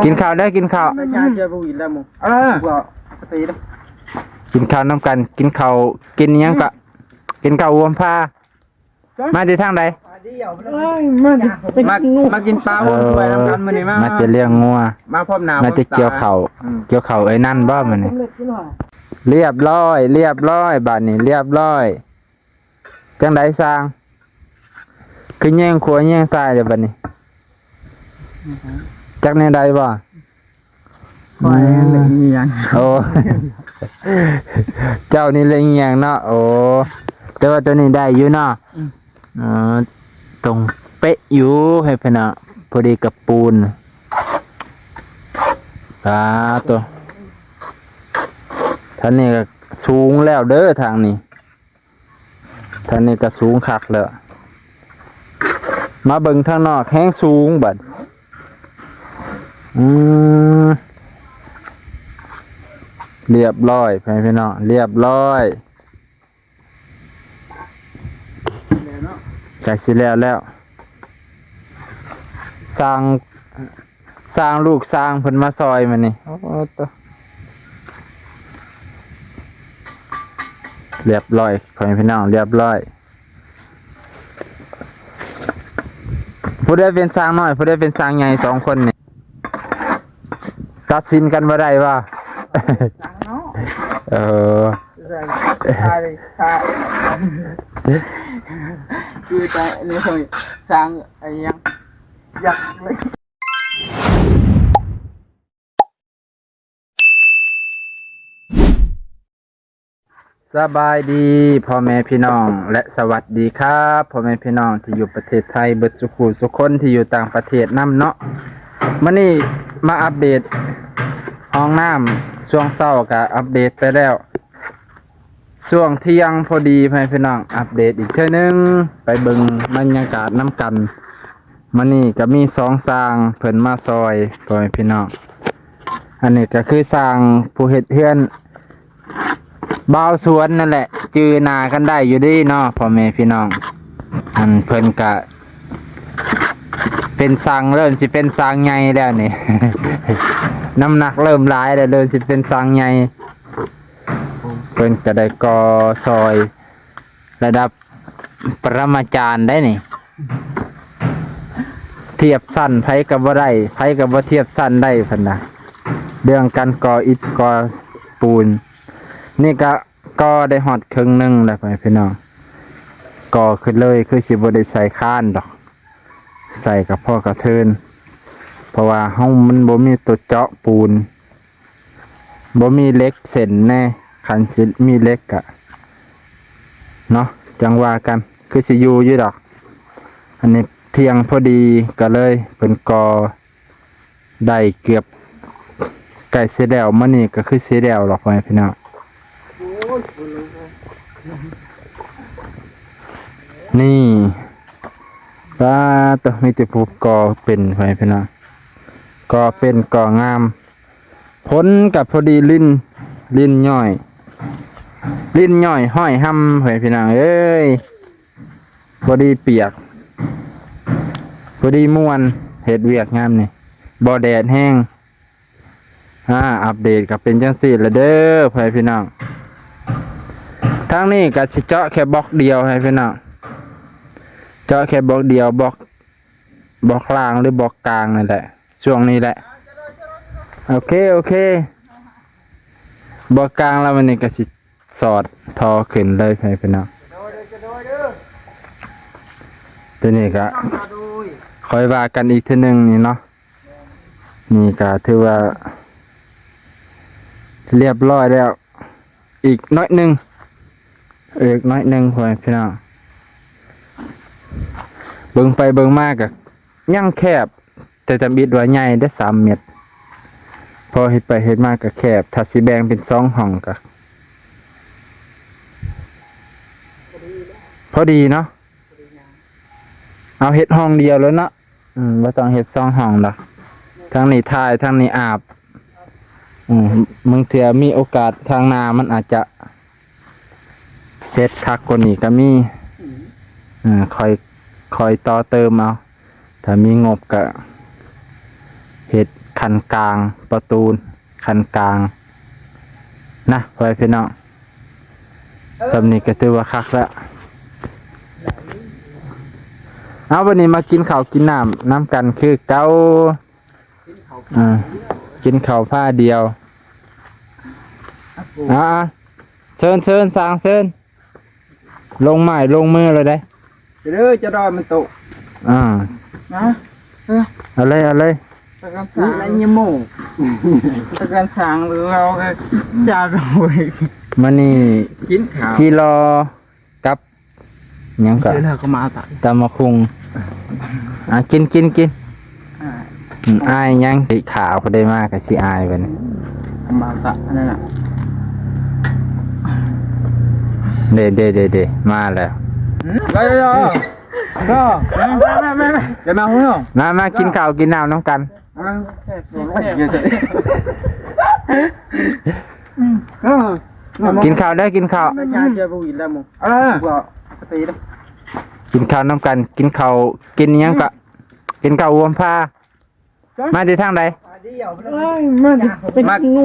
ກິນເຂົ້າເດີ ກິນເຂົ້າ ໄປຫາເຈີບໍ່ອີກແລ້ວໝູ່ ເອີ ວ່າໄປເດີ ກິນເຂົ້ານຳກັນ ກິນເຂົ້າ ກິນຫຍັງກະ ກິນເຂົ້າຮ່ວມພາ ມາແຕ່ທາງໃດ? ເອີຍ ມາ ມາກິນປາຮ່ວມຖ້ວຍນຳກັນມື້ນີ້ ມາ ມາແຕ່ລ້ຽງງົວ ມາພ້ອມໜ້າ ມາແຕ່ກ່ຽວເຂົ້າ ອືມ ກ່ຽວເຂົ້າເອີຍນັ້ນບໍ່ມື້ນີ້ ລຽບຮ້ອຍ ລຽບຮ້ອຍ ບາດນີ້ລຽບຮ້ອຍ ຈັ່ງໃດຊ່າງ ຄືແຍງຂວາແຍງຊ້າຍແລ້ວບາດນີ້ ຈັກແນວໃດບໍ່? ຂ້ອຍຫັ້ນລະອີ່ຫຍັງ ໂອ້ ເຈົ້ານີ້ລະອີ່ຫຍັງເນາະ ໂອ້ ແຕ່ວ່າໂຕນີ້ໄດ້ຢູ່ເນາະ ອືມ ເອີ ຕົງເປະຢູ່ໃຫ້ເພິ່ນເນາະ ພໍດີກັບປູນ ປາໂຕ ທາງນີ້ກໍສູງແລ້ວເດີ ທາງນີ້ ທາງນີ້ກໍສູງຄັກແລ້ວ ມາເບິ່ງທາງນອກແຮງສູງບັດ ອືມ ລຽບຮ້ອຍ ພໍ່ແມ່ພີ່ນ້ອງ ລຽບຮ້ອຍ ໃກ້ຊິແລ້ວແລ້ວ ຊ່າງ ຊ່າງລູກຊ່າງເພິ່ນມາຊ່ອຍມື້ນີ້ ໂອ້ໂຕ ລຽບຮ້ອຍ ພໍ່ແມ່ພີ່ນ້ອງ ລຽບຮ້ອຍ ຜູ້ໃດເປັນຊ່າງນ້ອຍ ຜູ້ໃດເປັນຊ່າງໃຫຍ່ ສອງຄົນນີ້ ຕັດສິນກັນບໍ່ໄດ້ວ່າ ຊ່າງນ້ອຍ ເອີ ຊ່າງ ຄືແຕ່ໃນຊ່າງ ອີ່ຫຍັງ ຢາກເລີຍ ສະບາຍດີພໍ່ແມ່ພີ່ນ້ອງ ແລະ ສະຫວັດດີຄັບພໍ່ແມ່ພີ່ນ້ອງທີ່ຢູ່ປະເທດໄທເບິດສູ່ຜູ້ສູ່ຄົນ ທີ່ຢູ່ຕ່າງປະເທດນຳເນາະ. ມື້ນີ້ມາອັບເດດຫ້ອງນ້ຳ ຊ່ວງເຊົ້າກະອັບເດດໄປແລ້ວ ຊ່ວງທ່ຽງພໍດີ ພໍ່ແມ່ພີ່ນ້ອງ ອັບເດດອີກເທື່ອໜຶ່ງ ໄປເບິ່ງບັນຍາກາດນຳກັນ. ມື້ນີ້ກໍມີສອງຊ່າງເພິ່ນມາຊ່ອຍ ພໍ່ແມ່ພີ່ນ້ອງ ອັນນີ້ກໍຄືຊ່າງຜູ້ເຮັດເຮືອນ ບ່າວສວນນັ້ນແຫຼະ ຈື່ໜ້າກັນໄດ້ຢູ່ເດເນາະ ພໍ່ແມ່ພີ່ນ້ອງ ອັນເພິ່ນກະເປັນຊ່າງ ເລີ່ມຊິເປັນຊ່າງໃຫຍ່ແລ້ວນີ້ ນ້ຳໜັກເລີ່ມຫຼາຍແລ້ວ ເລີ່ມຊິເປັນຊ່າງໃຫຍ່ ເພິ່ນກະໄດ້ກໍ່ຊ່ອຍ ລະດັບປະມາຈານໄດ໋ນີ້ ທຽບຊັ້ນໃຜກໍບໍ່ໄດ້ ໃຜກໍບໍ່ທຽບຊັ້ນໄດ້ເພິ່ນນະ ເລື່ອງການກໍ່ອິດກໍ່ປູນ ນີ້ກະກໍ່ໄດ້ຮອດເຄິ່ງໜຶ່ງແລ້ວ ພໍ່ແມ່ພີ່ນ້ອງ ກໍ່ຂຶ້ນເລີຍ ຄືຊິບໍ່ໄດ້ໃສ່ຄານດອກ ໃສ່ກໍພໍກະເທີນ ເພາະວ່າເຮົາມັນບໍ່ມີຕົວເຈາະປູນ ບໍ່ມີເຫຼັກເສັ້ນແນ່ ຄັນຊິມີເຫຼັກກະເນາະ ຈັ່ງວ່າກັນ ຄືຊິຢູ່ຢູ່ດອກ ອັນນີ້ທ່ຽງພໍດີ ກະເລີຍເພິ່ນກໍ່ໄດ້ເກືອບໃກ້ຊິແລ້ວ ມື້ນີ້ກະຄືຊິແລ້ວດອກ ພໍ່ແມ່ພີ່ນ້ອງ ນີ້ ປາໂຕ ມີແຕ່ຜູ້ກໍ່ເປັນ ພໍ່ແມ່ພີ່ນ້ອງ ກໍ່ເປັນ ກໍ່ງາມ. ຝົນກໍພໍດີລິນ ລິນຍ້ອຍ ລິນຍ້ອຍຫ້ອຍຮ່ຳ ພໍ່ແມ່ພີ່ນ້ອງເອີຍ ພໍດີປຽກ ພໍດີມ່ວນ ເຮັດວຽກຍາມນີ້ ບໍ່ແດດແຮງ ອາ ອັບເດດກໍເປັນຈັ່ງຊີ້ລະເດີ ພໍ່ແມ່ພີ່ນ້ອງ ທາງນີ້ກໍຊິເຈາະແຄ່ບລັອກດຽວ ພໍ່ແມ່ພີ່ນ້ອງ ເຈາະແຄ່ບລັອກດຽວ ບລັອກ ບລັອກລ່າງ ຫຼື ບລັອກກາງນີ້ແຫຼະ ຊ່ວງນີ້ແຫຼະ ໂອເຄ ໂອເຄ ບໍ່ກາງແລ້ວ ມື້ນີ້ກໍຊິສອດທໍ່ຂຶ້ນເລີຍ ພີ່ນ້ອງ ຕົວນີ້ກໍຄ່ອຍວ່າກັນອີກເທື່ອໜຶ່ງນີ້ເນາະ ນີ້ກໍຖືວ່າລຽບຮ້ອຍແລ້ວ ອີກໜ້ອຍໜຶ່ງ ອີກໜ້ອຍໜຶ່ງ ພໍ່ແມ່ພີ່ນ້ອງ ເບິ່ງໄປເບິ່ງມາກໍຍັງແຄບ ແຕ່ທຳອິດວ່າໃຫຍ່ເດ້ ສາມເມັດ ພໍເຮັດໄປເຮັດມາກໍແຄບ ຖ້າຊິແບ່ງເປັນສອງຫ້ອງກໍພໍດີເນາະ ເອົາເຮັດຫ້ອງດຽວໂລດເນາະ ອືມ ບໍ່ຕ້ອງເຮັດສອງຫ້ອງດອກ ທາງນີ້ຖ່າຍ ທາງນີ້ອາບ ອືມ ບາງເທື່ອມີໂອກາດທາງໜ້າມັນອາດຈະເຮັດຄັກກວ່ານີ້ກໍມີ ອືມ ອືມ ຄ່ອຍ ຄ່ອຍຕໍ່ເຕີມເອົາ ຖ້າມີງົບກະເຮັດ ຂັ້ນກາງ ປະຕູນຂັ້ນກາງນະ ພໍ່ແມ່ພີ່ນ້ອງ. ສ່ຳນີ້ກໍຖືວ່າຄັກແລ້ວ. ເອົາ ບັດນີ້ມາກິນເຂົ້າກິນນ້ຳນຳກັນຄືເກົ່າ. ອ່າ ກິນເຂົ້າພາດຽວ. ອ່າ ເຊີນ ເຊີນ ຊ່າງເຊີນ. ລົງໄມ້ລົງມືແລ້ວເດ້. ເດີ ຈະດອຍມັນໂຕ. ອ່າ ນະ ເອີ ເອົາເລີຍ ເອົາເລີຍ. ຕະກັນຊ່າງ ຕະກັນຊ່າງ ລາວກໍຈາດເອົາເວີຍ. ມື້ນີ້ກິນເຂົ້າ ຈີ່ລໍກັບຫຍັງກະ ເດີ ແລ້ວກໍມາຕະ ຕຳບັກຫຸ່ງ. ອ່າ ກິນ ກິນ ກິນ. ອ່າ ອືມ ອາຍຫຍັງ ຊິຂາວ ພໍໄດ້ມາກໍຊິອາຍບັດນີ້. ມາຕະ ອັນນັ້ນນະ ເດ້ ເດ້ ເດ້ ເດ້ ມາແລ້ວ. ໄປເດີ ເດີ ມາ ມາ ມາ ມາກິນເຂົ້າກິນນ້ຳນຳກັນ. ກິນເຂົ້າເດີ ກິນເຂົ້າ. ເອີ ກິນເຂົ້ານຳກັນ ກິນເຂົ້າ ກິນຫຍັງກະ ກິນເຂົ້າຮ່ວມພາ. ມາແຕ່ທາງໃດ? ມາ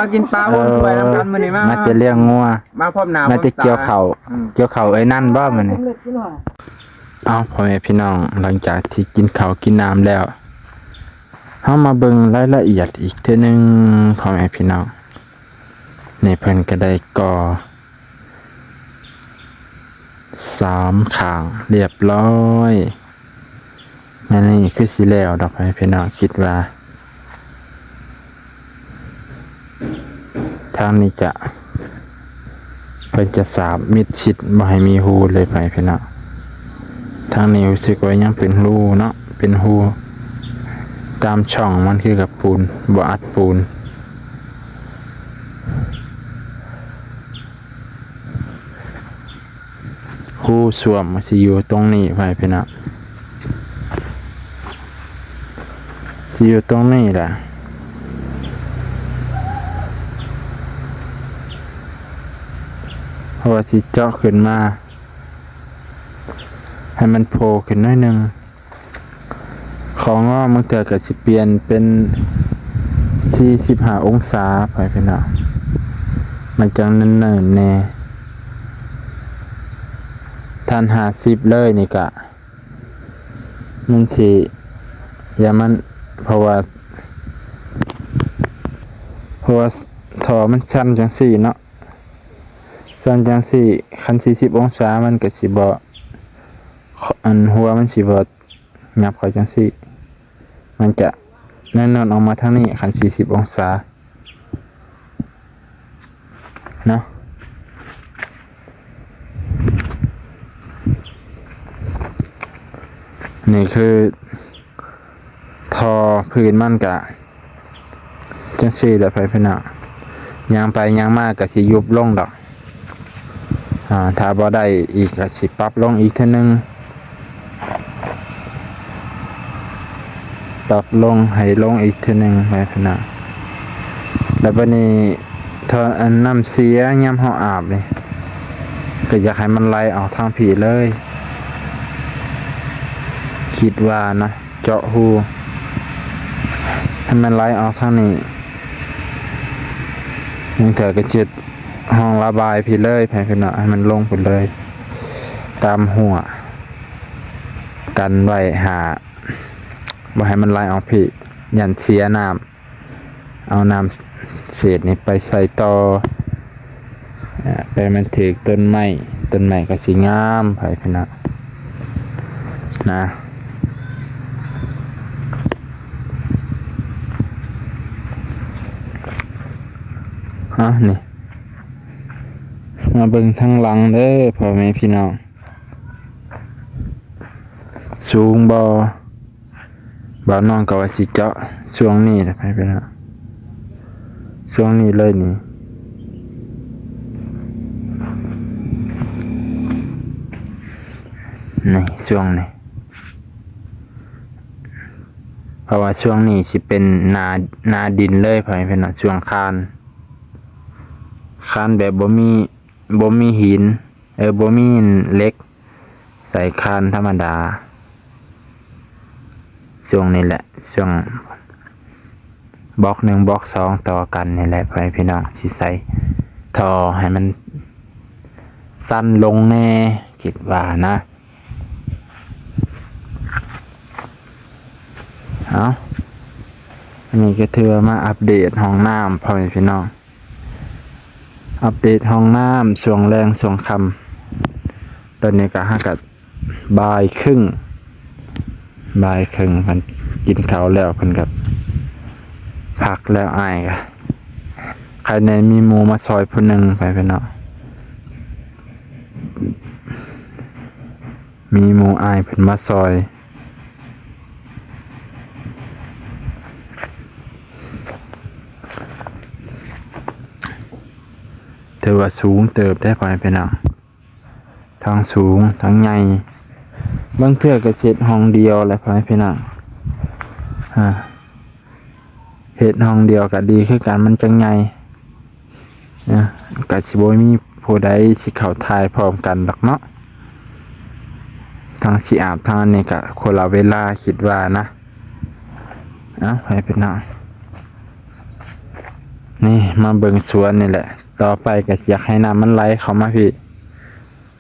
ມາກິນປາຮ່ວມຖ້ວຍນຳກັນມື້ນີ້. ມາ ມາແຕ່ລ້ຽງງົວ ມາພ້ອມໜ້າ ມາແຕ່ກ່ຽວເຂົ້າ. ອືມ ກ່ຽວເຂົ້າເອີ່ຍນັ້ນບໍ່ມື້ນີ້? ເອົາ ພໍ່ແມ່ພີ່ນ້ອງ ຫຼັງຈາກທີ່ກິນເຂົ້າກິນນ້ຳແລ້ວ ເຮົາມາເບິ່ງລາຍລະອຽດອີກເທື່ອໜຶ່ງ ພໍ່ແມ່ພີ່ນ້ອງ. ນີ້ເພິ່ນກໍໄດ້ກໍ່ ສາມຂ້າງລຽບລ້ອຍ. ອັນນີ້ຄືຊິແລ້ວດອກ ພໍ່ແມ່ພີ່ນ້ອງ. ຄິດວ່າທາງນີ້ຈະ ເພິ່ນຈະສາບມິດຊິດ ບໍ່ໃຫ້ມີຮູເລີຍ ພໍ່ແມ່ພີ່ນ້ອງ. ທາງນີ້ຮູ້ສຶກວ່າຍັງເປັນຮູເນາະ ເປັນຮູຕາມຊ່ອງມັນ ຄືກັບປູນ ບໍ່ອັດປູນ. ຮູສ້ວມມັນຊິຢູ່ຕົງນີ້ໄວ້ພີ່ນ້ອງ ຊິຢູ່ຕົງນີ້ແຫຼະ. ເພາະວ່າຊິເຈາະຂຶ້ນມາໃຫ້ມັນໂຜ່ຂຶ້ນໜ້ອຍໜຶ່ງ. ຂອງງໍບາງເທື່ອກໍຊິປ່ຽນເປັນສີ່ສິບຫ້າອົງສາໄປພີ່ນ້ອງ ມັນຈັ່ງເນີນໆແດ່. ຖ້າຫ້າສິບເລີຍນີ້ກະ ມັນຊິ ຢ່າມັນ ເພາະວ່າ ເພາະວ່າທໍ່ມັນຊັນຈັ່ງຊີ້ເນາະ ຊັ້ນຈັ່ງຊີ້ ຄັນສີ່ສິບອົງສາມັນກໍຊິບໍ່ ອັນຫົວມັນຊິບໍ່ຫຍັບເຂົ້າຈັ່ງຊີ້ ມັນຈະແນ່ນອນອອກມາທາງນີ້ ຄັນສີ່ສິບອົງສາເນາະ. ນີ້ຄືທໍ່ພື້ນມັນກະ ຈັ່ງຊີ້ແຫຼະ ໄປພີ່ນ້ອງ ຍ່າງໄປຍ່າງມາກໍຊິຍຸບລົງດອກ. ອາ ຖ້າບໍ່ໄດ້ອີກກໍຊິປັບລົງອີກເທື່ອໜຶ່ງ ປັບລົງໃຫ້ລົງອີກເທື່ອໜຶ່ງ ໄປພີ່ນ້ອງ. ແລ້ວບັດນີ້ ຖ້າອັນນ້ຳເສຍຍາມເຮົາອາບນີ້ ກໍຢາກໃຫ້ມັນໄຫຼອອກທາງພີ້ເລີຍ ຄິດວ່ານະ. ເຈາະຮູໃຫ້ມັນໄຫຼອອກທາງນີ້ ບາງເທື່ອກໍຊິເຮັດຮ່ອງລະບາຍພີ້ເລີຍ ໃຫ້ພີ່ນ້ອງ ໃຫ້ມັນລົງພຸ້ນເລີຍ ຕາມຮົ້ວ ກັນໄວ້ຖ້າ ບໍ່ໃຫ້ມັນໄຫຼອອກພີ້ ຢ້ານເສຍນ້ຳ. ເອົານ້ຳເສດນີ້ໄປໃສ່ຕໍ່ ອາ ໄປໃຫ້ມັນຖືກຕົ້ນໄມ້ ຕົ້ນໄມ້ກໍຊິງາມ ໄປພີ່ນ້ອງນະ. ເອົາ ນີ້ ມາເບິ່ງທາງຫຼັງເດີ ພໍ່ແມ່ພີ່ນ້ອງ. ສູງບໍ່? ບ່າວນ້ອງກໍວ່າຊິເຈາະຊ່ວງນີ້ແຫຼະ ໄປເປັນຫຍັງ ຊ່ວງນີ້ເລີຍນີ້ ນີ້ຊ່ວງນີ້ ເພາະວ່າຊ່ວງນີ້ຊິເປັນໜ້າ ໜ້າດິນເລີຍ ໄປເປັນຫຍັງ ຊ່ວງຄານ ຄານແບບບໍ່ມີ ບໍ່ມີຫີນ ເອີ ບໍ່ມີເຫຼັກ ໃສ່ຄານທຳມະດາ. ຊ່ວງນີ້ແຫຼະ ຊ່ວງ ບລັອກໜຶ່ງ ບລັອກສອງ ຕໍ່ກັນນີ້ແຫຼະ ພໍ່ແມ່ພີ່ນ້ອງ ຊິໃສ່ທໍ່ໃຫ້ມັນສັ້ນລົງແດ່ ຄິດວ່ານະ. ເອົາ ອັນນີ້ກໍຖືວ່າມາອັບເດດຫ້ອງນ້ຳ ພໍ່ແມ່ພີ່ນ້ອງ ອັບເດດຫ້ອງນ້ຳຊ່ວງແລງຊ່ວງຄ່ຳ. ຕອນນີ້ກໍ ເຮົາກໍບ່າຍເຄິ່ງ ບ່າຍເຄິ່ງ ເພິ່ນກິນເຂົ້າແລ້ວ ເພິ່ນກໍພັກແລ້ວ. ອ້າຍກໍ ໃຄແນ່ມີໝູ່ມາຊ່ອຍຜູ້ໜຶ່ງ ໄປພີ່ນ້ອງ ມີໝູ່ອ້າຍເພິ່ນມາຊ່ອຍ. ຖືວ່າສູງເຕີບເດ້ ພໍ່ແມ່ພີ່ນ້ອງ ທັງສູງທັງໃຫຍ່. ບາງເທື່ອກໍເຮັດຫ້ອງດຽວແຫຼະ ພໍ່ແມ່ພີ່ນ້ອງ ອາ ເຮັດຫ້ອງດຽວກໍດີຄືກັນ ມັນຈັ່ງໃຫຍ່. ເອີ ກໍຊິບໍ່ມີຜູ້ໃດຊິເຂົ້າຖ່າຍພ້ອມກັນດອກເນາະ ທັງຊິອາບທັງອັນນີ້ກໍຄົນລະເວລາ ຄິດວ່ານະ. ເອົາ ໃຫ້ພີ່ນ້ອງ ນີ້ມາເບິ່ງສວນນີ້ແຫຼະ. ຕໍ່ໄປກໍຢາກໃຫ້ນ້ຳມັນໄຫຼເຂົ້າມາພີ້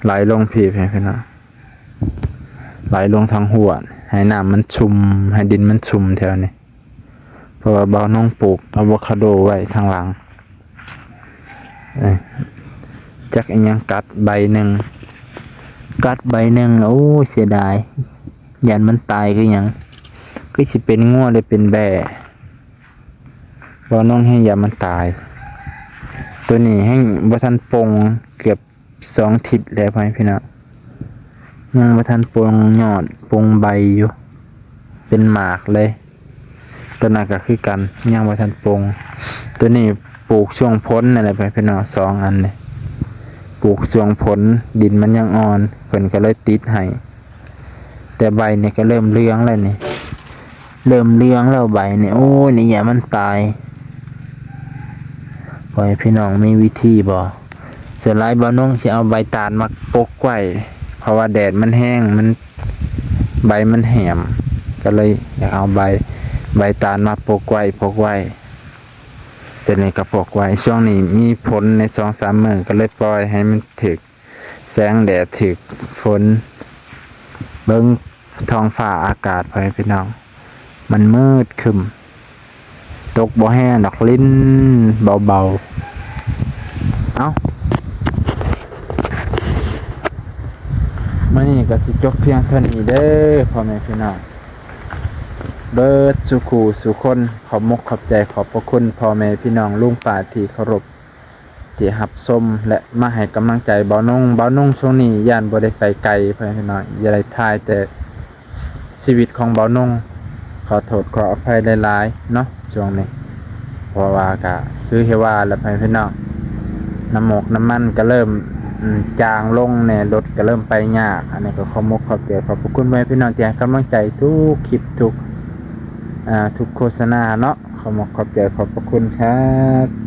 ໄຫຼລົງພີ້ ໃຫ້ພີ່ນ້ອງ ໄຫຼລົງທາງຫ້ວຍ ໃຫ້ນ້ຳມັນຊຸ່ມ ໃຫ້ດິນມັນຊຸ່ມແຖວນີ້. ເພາະວ່າບ່າວນົງປູກອາໂວຄາໂດໄວ້ທາງຫຼັງ. ເອີ ຈັກອີ່ຫຍັງກັດໃບໜຶ່ງ ກັດໃບໜຶ່ງ ໂອ້ຍ ເສຍດາຍ ຢ້ານມັນຕາຍຄືຫຍັງ ຄືຊິເປັນງົວ ຫຼື ເປັນແບ້. ບ່າວນົງແຮ່ງຢ້ານມັນຕາຍ. ໂຕນີ້ແຮ່ງບໍ່ທັນປົ່ງ ເກືອບ ສອງທິດແລ້ວ ພໍ່ແມ່ພີ່ນ້ອງ ຍັງບໍ່ທັນປົ່ງຍອດປົ່ງໃບຢູ່ ເປັນໝາກເລີຍ. ໂຕນັ້ນກໍຄືກັນ ຍັງບໍ່ທັນປົ່ງ. ໂຕນີ້ປູກຊ່ວງຝົນນັ້ນແຫຼະ ພໍ່ແມ່ພີ່ນ້ອງ ສອງອັນນີ້ ປູກຊ່ວງຝົນ ດິນມັນຍັງອ່ອນ ເພິ່ນກໍເລີຍຕິດໃຫ້ ແຕ່ໃບນີ້ກໍເລີ່ມເຫຼືອງແລ້ວນີ້. ເລີ່ມເຫຼືອງແລ້ວໃບນີ້ ໂອ້ຍ ນີ້ຢ່າມັນຕາຍ. ພໍ່ແມ່ພີ່ນ້ອງມີວິທີບໍ່? ສ່ວນຫຼາຍບ່າວນົງຊິເອົາໃບຕານມາປົກໄວ້ ເພາະວ່າແດດມັນແຮງ ມັນ ໃບມັນແຫ້ມ ກໍເລີຍຢາກເອົາໃບ ໃບຕານມາປົກໄວ້ ປົກໄວ້. ແຕ່ນີ້ກໍປົກໄວ້ ຊ່ວງນີ້ມີຝົນໃນສອງສາມມື້ ກໍເລີຍປ່ອຍໃຫ້ມັນຖືກ ແສງແດດຖືກຝົນ ເບິ່ງທ້ອງຟ້າອາກາດ ພໍ່ແມ່ພີ່ນ້ອງ ມັນມືດຄຶ້ມ ຕົກບໍ່ແຮງດອກ ລິນເບົາໆ. ເອົ້າ ມື້ນີ້ກໍຊິຈົບພຽງເທົ່ານີ້ເດີ ພໍ່ແມ່ພີ່ນ້ອງ ເບິດສູ່ຄູ່ສູ່ຄົນ. ຂອບມົກຂອບໃຈ ຂອບພະຄຸນພໍ່ແມ່ພີ່ນ້ອງ ລຸງປ້າທີ່ເຄົາລົບ ທີ່ຮັບຊົມ ແລະ ມາໃຫ້ກຳລັງໃຈບ່າວນົງ. ບ່າວນົງຊ່ວງນີ້ຢ້ານບໍ່ໄດ້ໄປໄກ ພໍ່ແມ່ພີ່ນ້ອງ ຢ່າໄດ້ຖ່າຍແຕ່ຊີວິດຂອງບ່າວນົງ ຂໍໂທດຂໍອະໄພຫຼາຍໆເນາະ ຊ່ວງນີ້ ເພາະວ່າກະຄືທີ່ວ່າແຫຼະ ພໍ່ແມ່ພີ່ນ້ອງ ນ້ຳໝົກນ້ຳມັນກະເລີ່ມ ອືມ ຈາງລົງແດ່ ລົດກະເລີ່ມໄປຍາກ. ອັນນີ້ກໍຂອບມົກຂອບໃຈ ຂອບພະຄຸນພໍ່ແມ່ພີ່ນ້ອງທີ່ໃຫ້ກຳລັງໃຈທຸກຄລິບ ທຸກ ອາ ທຸກໂຄສະນາເນາະ. ຂອບມົກຂອບໃຈ ຂອບພະຄຸນຄັບ.